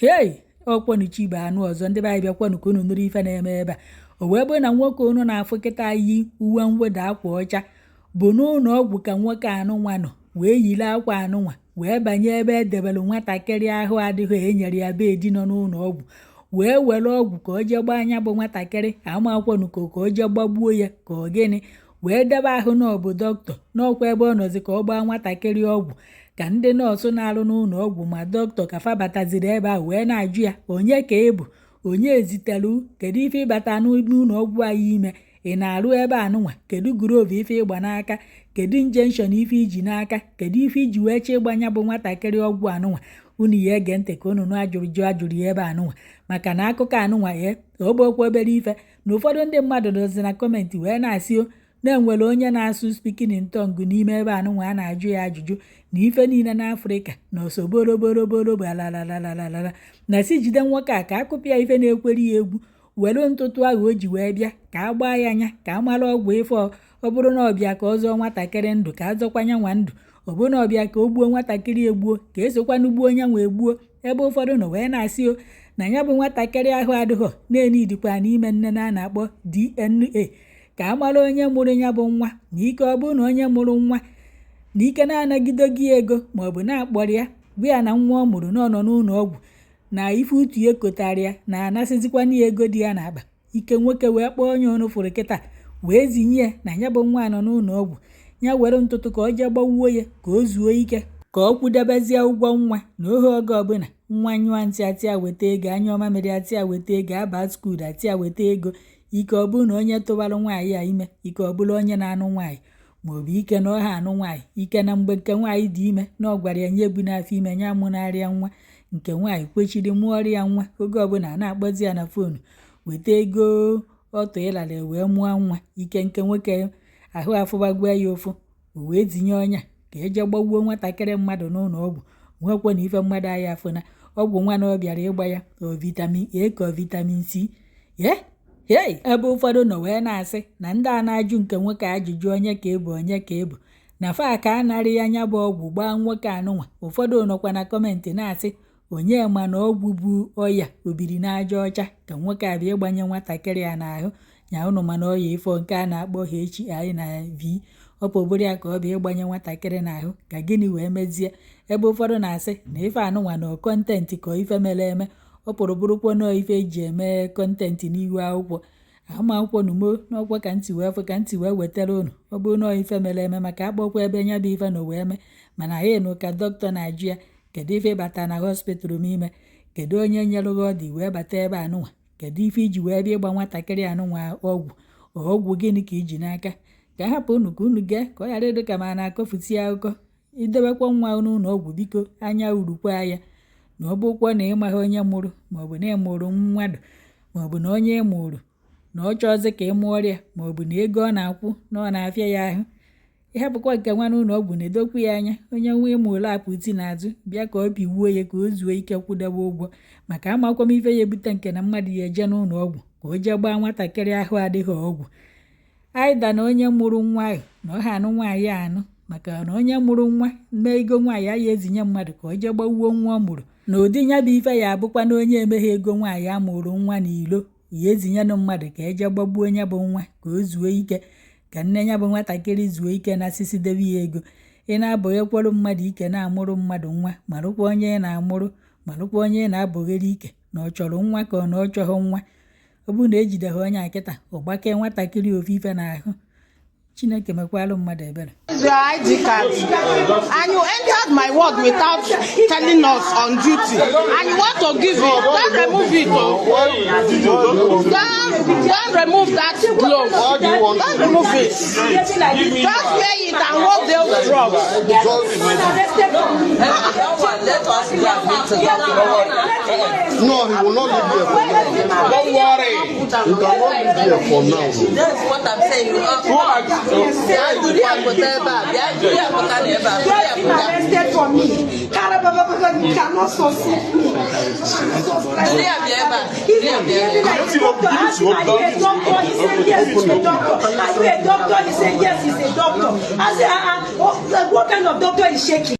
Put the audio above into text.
Hei, ọkwọnụ chi bụ anụ ọzọ. Ndị be anyị, bịakwanụ ka unu nụrụ ife na-eme ebe a. O wee bụrụ na nwoke unu na-afụ kịta yi uwe mwụda akwa ọcha bụ n'ụlọ ọgwụ ka nwoke anụnwa nọ wee yiri akwa anụnwa wee banye ebe edebere nwatakịrị ahụ adịghị enyere ya bed nọ n'ụlọ ọgwụ, wee were ọgwụ ka o jee gbaa anya bụ nwatakịrị amakwọnụ ka o jee gbagbuo ya ka ọ gịnị, wee debe ahụ na ọ bụ dọkịta n'ọkwa ebe ọ nọzi ka ọ gbaa nwatakịrị ọgwụ, ka ndị nọọsụ na-arụ n'ụlọ ọgwụ ma dọkịta ka fa bataziri ebe ahụ wee na-ajụ ya, onye ka ị bụ, onye eziteru, kedu ife ịbata n'ime ụlọ ọgwụ anyị ime, ị na-arụ ebe anụnwa, kedu glove ife ịgba n'aka, kedu injection ife iji n'aka, kedu ife iji wee chọ ịgbanya bụ nwatakịrị ọgwụ anụnwa. Unu ya ege ntị ka unu nụ ajụjụ ajụrụ ya ebe anụnwa, maka na akụkọ anụnwa ya ogbokwa obere ife na ụfọdụ ndị mmadụ dozi na comment wee na-asị o na-enwere onye na-asụ speaking in tongue n'ime ebe anụnwa a na-ajụ ya ajụjụ na ife niile n'Afrịka na osoboroboroborobụ alalalalala na si jide nwoke a ka akụpịa ife na-ekwere ya egwu, were ntụtụ ahụ o ji wee bịa ka a gbaa ya anya ka a mara ọgwụ ife. Ọ bụrụ na ọbịa ka ọ zọọ nwatakịrị ndụ, ka a zọkwanya nwa ndụ. Ọ bụrụ na ọbịa ka o gbuo nwatakịrị egbuo, ka esokwanụ gbuo nya nwa egbuo. Ebe ụfọdụ nọ wee na-asị o na ya bụ nwatakịrị ahụ adịghọ na-enidikwa n'ime nne na a na-akpọ DNA ka a mara onye mụrụ ya bụ nwa, na ike ọ bụrụ na onye mụrụ nwa na ike na-anagide gị ego maọbụ na-akpọrọ ya gwa ya na nwa ọ mụrụ na ọ nọ n'ụlọ ọgwụ na ife utu ya kotara ya na anasịzikwana ya ego dị ya n'akpa. Ike nwoke wee kpọọ onye ọnụ fụrụ kịta wee zinye ya na ya bụ nwa nọ n'ụlọ ọgwụ, ya were ntụtụ ka ọ jee gbawuo ya ka o zuo ike ka ọ kwụdebezie ụgwọ nwa na ohe. Oge ọbụla nwa nyụọ ntị atịa weta ego, anya ọma mere atịa weta ego, aba school atịa weta ego. Ike ọ bụrụ na onye tụwara nwaanyị a ime, ike ọ bụrụ onye na-anụ nwaanyị, maọbụ ike na ọha anụ nwaanyị, ike na mgbe nke nwaanyị dị ime na ọ gwara ya nye ebu n'afọ ime ya mụnarịa nwa, nke nwaanyị kwechiri mụọrọ ya nwa. Oge ọbụla a na-akpọzi ya na phone, weta ego ọtụ ịlara wee mụọ nwa. Ike nke nwoke ahụ afụbagwa ya ụfụ, o wee tinye ọnya ka eje gbagbuo nwatakịrị mmadụ n'ụlọ ọgwụ. Nwekwa na ife mmadụ anya afụna ọgwụ nwa na ọ bịara ịgba ya, ọ vitamin A ka ọ vitamin C ye hei. Ebe ụfọdụ nọ wee na-asị na ndị a na-ajụ nke nwoke ajụjụ, onye ka ịbụ, onye ka ịbụ, na fa ka anarị ya nya bụ ọgwụ gbaa nwoke anụnwa. Ụfọdụ nọkwa na comment na-asị, onye ma na ọgwụ bụ ọya obiri n'aja ọcha ka nwoke a bịa ịgbanye nwatakịrị a n'ahụ nya ụnụ, mana ọya ifo nke a na-akpọ HIV ọ pụbụrụ ya ka ọ bịa ịgbanye nwatakịrị n'ahụ ka gịnị wee mezie. Ebe ụfọdụ na-asị na ife anụnwa na content ka ife mere eme, ọ pụrụ bụrụkwa nọọ ife eji eme content n'ihu akwụkwọ ama akwụkwọ numo n'ọkwa ka ntị wee fụ ka ntị wee wetara unu. Ọ bụrụ nọọ ife mere eme, maka akpọkwa ebe nya bụ ife na wee mee, mana anyị nụ ka dọkịta na-ajụ ya, kedu ife ịbata na hospital m ime, kedu onye nyere gị ọdụ wee bata ebe anụnwa, kedu ife iji wee bịa ịgba nwatakịrị anụnwa ọgwụ, ọgwụ gịnị ka iji n'aka. Ka hapụ unu ka unu gee ka ọ ghara ịdị ka ma na-akọfusi akụkọ. Idebekwa nwa n'ụlọ ọgwụ, biko, anya urukwa ya na ọ bụkwa na ịmaghị onye mụrụ, maọbụ na ịmụrụ mmadụ, maọbụ na onye ịmụrụ na ọ chọọzi ka ị mụọrọ ya, maọbụ na ego ọ na-akwụ na ọ na-afịa ya ahụ, ịhapụkwa nke nwa n'ụlọ ọgwụ na-edokwu ya anya. Onye nwa ịmụ lapụ ti n'azụ bịa ka ọ piwuo ya ka o zuo ike kwụdebe ụgwọ, maka amakwa m ife ya ebute nke na mmadụ ya eje n'ụlọ ọgwụ ka o jee gbaa nwatakịrị ahụ adịghị ọgwụ aịda na onye mụrụ nwa ahụ na ọha anụ nwaanyị anụ, maka na onye mụrụ nwa mee ego nwaanyị ya ezinye mmadụ ka o jee gbawuo nwa ọ mụrụ na ụdị ya bụ ife ya abụkwa na onye emeghe ego nwaanyị amụrụ nwa n'ilo ya ezinyenụ mmadụ ka eje gbagbuo onye bụ nwa ka o zuo ike, ka nne ya bụ nwatakịrị zuo ike na sisi debe ya ego. Ị na-abụghekwarụ mmadụ ike na-amụrụ mmadụ nwa, marụkwa onye ị na-amụrụ, marụkwa onye ị na-abụghere ike na ọ chọrọ nwa ka ọ na ọ chọghị nwa. Ọ bụrụ na ejideghị onye a kịta, ọ gbakee nwatakịrị ofu ife n'ahụ. Chineke mekwalụ mmadụ ebere. Your ID card. And you entered my ward without telling us on duty. And you want to give it. Don't remove it. Oh. Don't remove that glove. Why do you want Don't remove it. Just wear it and roll those drugs. Let us go and meet together. No, he will not leave here for now. Don't worry. He cannot leave here for now. That's what I'm saying. Bịa duru ya pụta ebe a. Bịa duru ya pụta n'ebe a. Duru ya Been pụta. arrested for me. Karababa, you cannot succeed me. Duru ya bịa ebe a. He's Duru ya not bịa ebe behaving a. like a doctor. Ask him, are you a doctor? He said, yes, he's a doctor. Are you a doctor? He said, yes, he's a doctor. I said, uh-uh. Oh, what kind of doctor is shaking?